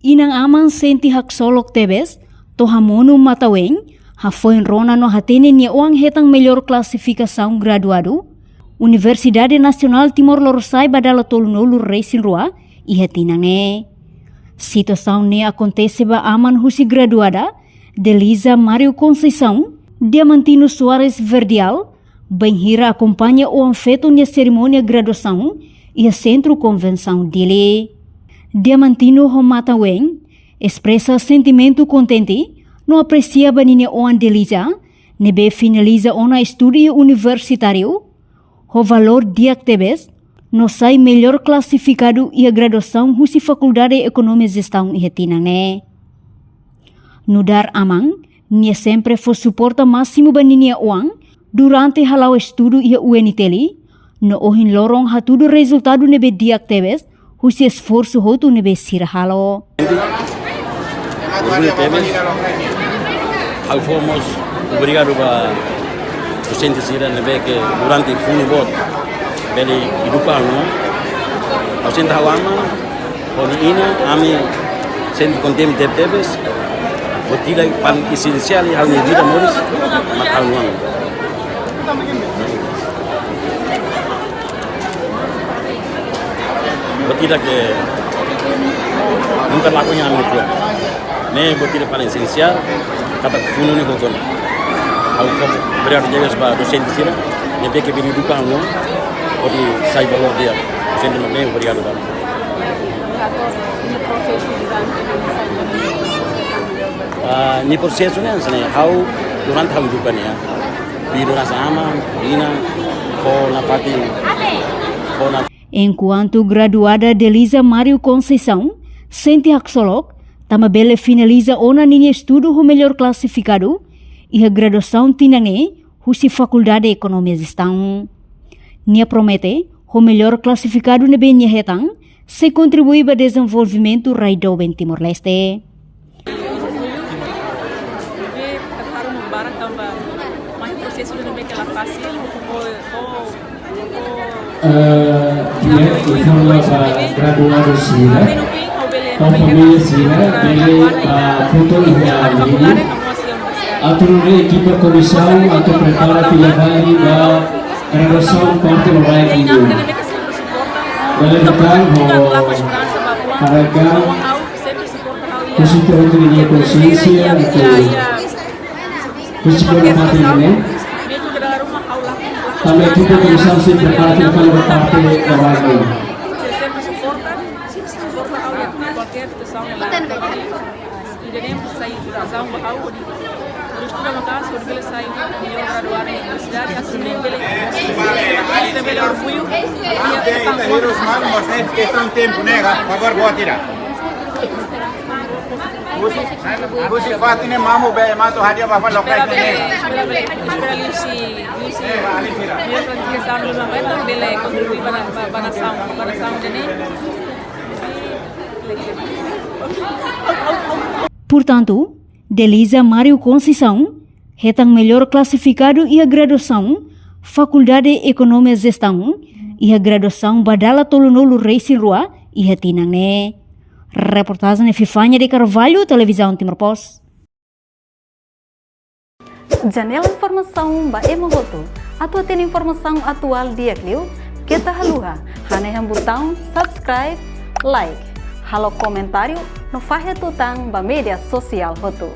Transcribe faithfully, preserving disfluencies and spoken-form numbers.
Inan-aman sente haksolok tebes, to'o hamonu matan-ween, hafoin rona no hatene nia oan hetan mellór klasifikasaun graduadu Universidade Nasionál Timor Lorosa'e ba dala tolunulu-resin-rua iha tinan ne'e. Situasaun ne'e akontese ba aman husi graduada, Deliza Mário Conceição Diamantino Soares Verdial, bainhira akompaña oan-feto nia serimónia graduasaun iha Sentru Konvensaun Dili. Diamantino ho matan-ween espresa sentimentu kontente no apresia ba ninia oan Deliza, ne'ebé finaliza ona estudu universitáriu ho valór di'ak tebes, no sai mellór klasifikadu iha graduasaun husi Fakuldade Ekonomia Jestaun iha tinan ne'e. Nu'udar aman, nia sempre fó suporta másimu ba ninia oan durante hala'o estudu iha U N T L, no ohin loron hatudu rezultadu ne'ebé di'ak tebes husi esforsu hotu ne'ebé sira halo. Orgullu tebes. Ha'u fó mós obrigadu ba dosente sira ne'ebé ke durante funu boot bele eduka ha'u. Ha'u sente ha'u aman, ha'u-nia inan, ami sente kontente tebetebes. Buat ida paling esensiál iha ha'u-nia vida moris, mak ha'u-nia oan. Buat ida ke nunka lakohi iha ami-nia fuan. Ne'e buat ida paling esensiál, katak funu ne'e hotu ona. Ha'u fó obrigadu tebes ba dosente sira ne'ebé ke bele eduka ha'u, hodi sai valór di'ak. Dosente mak ne'e, obrigadu ba. Ah, nia prosesu ne'e, hanesan ne'e, ha'u durante ha'u eduka nia, bele hanesan aman, inan, fó nafatin, fó na Enkuantu graduada Deliza Mário Conceição sente haksolok, tanba bele finaliza ona ninia estudu ho mellór klasifikadu iha graduasaun tinan ne'e husi Fakuldade Ekonomia Jestaun. Nia promete, ho mellór klasifikadu ne'ebé nia hetan, sei kontribui ba dezenvolvimentu rai doben Timor-Leste. Eh, di'ak informa ba graduadu sira, ba família sira, bele, ah, foto iha media. Atu nune'e ekipa komisaun atu prepara fila fali ba graduasaun parte lokraik nian. Bele hetan ho harga, husi to'o ninia konsiénsia atu husi buat parte ne'e. Tanba ekipa komisaun sei prepara fila fali ba parte lokraik nian. Ida-ne'e sai razaun ba ha'u hodi, hodi estuda maka'as, hodi bele sai mellór graduadu iha universidade, atu nune'e bele, bele orgullu. Meus manos, mas é questão de tempo, né? Por favor, boa tira. Husi, husi fatin ne'e mamu be matu hadi'a ba fali lokraik ne'e. Espera, espera liu husi, liu husi. Meus fatin ne'e sanu lima meter bele kontribui ba, ba, ba nasaun, ba nasaun ida-ne'e. Portantu, Deliza Mário Conceição hetan mellór klasifikadu iha graduasaun Fakuldade Ekonomia Jestaun iha graduasaun ba dala tolunulu-resin-rua iha tinan ne'e. Reportajen Epifania de Carvalho, Televizaun Timor Post. Janela informasaun ba ema hotu. Atu hatene informasaun atuál di'ak liu, keta haluha hanehan butaun subscribe, like, halo komentáriu no fahe tutan ba média sosiál hotu.